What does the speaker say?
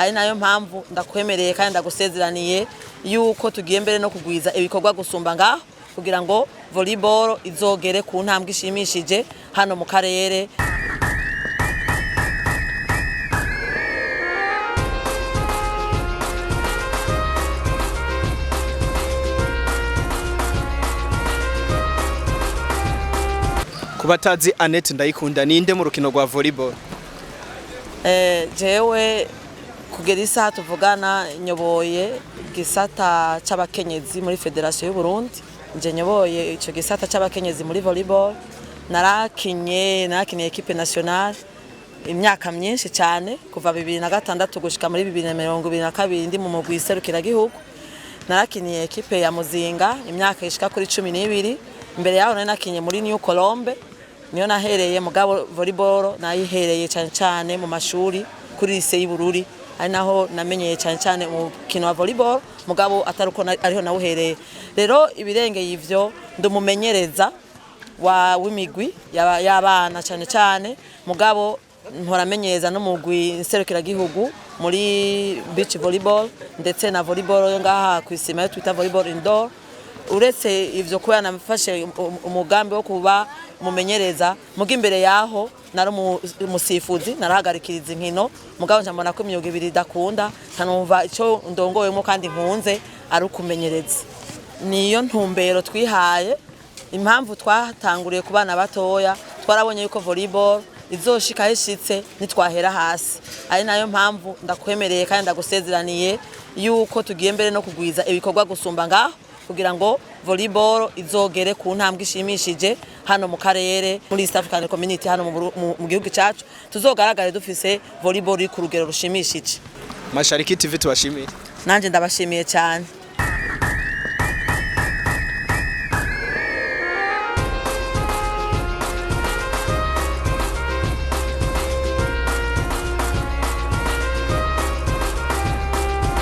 Ari nayo mpamvu ndakwemereye kandi ndagusezeraniye yuko tugiye mbere no kugwiza ibikorwa gusumba ngaho, kugira ngo volleyball izogere ku ntambwe ishimishije hano mu karere. Ku batazi Annette Ndayikunda, ninde mu rukino rwa volleyball? Jewe kugera isaha tuvugana nyoboye gisata c'abakenyezi muri Fédération y'u Burundi. Nje nyoboye ico gisata c'abakenyezi muri volleyball. Narakinye équipe nationale imyaka myinshi cyane, kuva 2006 gushika muri 2022, ndi mu mugwi serukiragihugu. Narakiniye équipe ya Muzinga imyaka ishika kuri 12. Imbere yaho nari nakinye muri New Colombe, niyo nahereye. Mugabo volleyball nayihereye cyane cyane mu mashuri, kuri lycée y'Ibururi, ari naho namenyeye cyane cyane umukino wa volleyball, mugabo atari uko ariho nawuhereye. Rero ibirengeye ivyo, ndumumenyereza wa w'imigwi y'abana cyane cyane, mugabo mpora n'umugwi nserukiragihugu muri beach volleyball, ndetse na volleyball yo ngaha ku isima yo twita volleyball indoor. Uretse ivyo, kuba nafashe umugambi wo kuba umumenyereza, muga imbere yaho nari umusifuzi, narahagarikiriza inkino. Mugabo nca mbona ko imyuga ibiri idakunda, nkanumva ico ndongoyemo kandi nkunze ari ukumenyereza. Niyo ntumbero twihaye. Impamvu twatanguriye ku bana batoya, twarabonye yuko volleyball izoshika aho ishitse nitwahera hasi. Ari nayo mpamvu ndakwemereye kandi ndagusezeraniye yuko tugiye mbere no kugwiza ibikorwa gusumba ngaho, kugira ngo volleyball izogere ku ntambwe ishimishije hano mu karere, muri East African Community, hano mu gihugu cyacu, tuzogaragare dufise volleyball iri ku rugero rushimishije. Mashariki TV tubashimire. Nanje ndabashimiye cyane.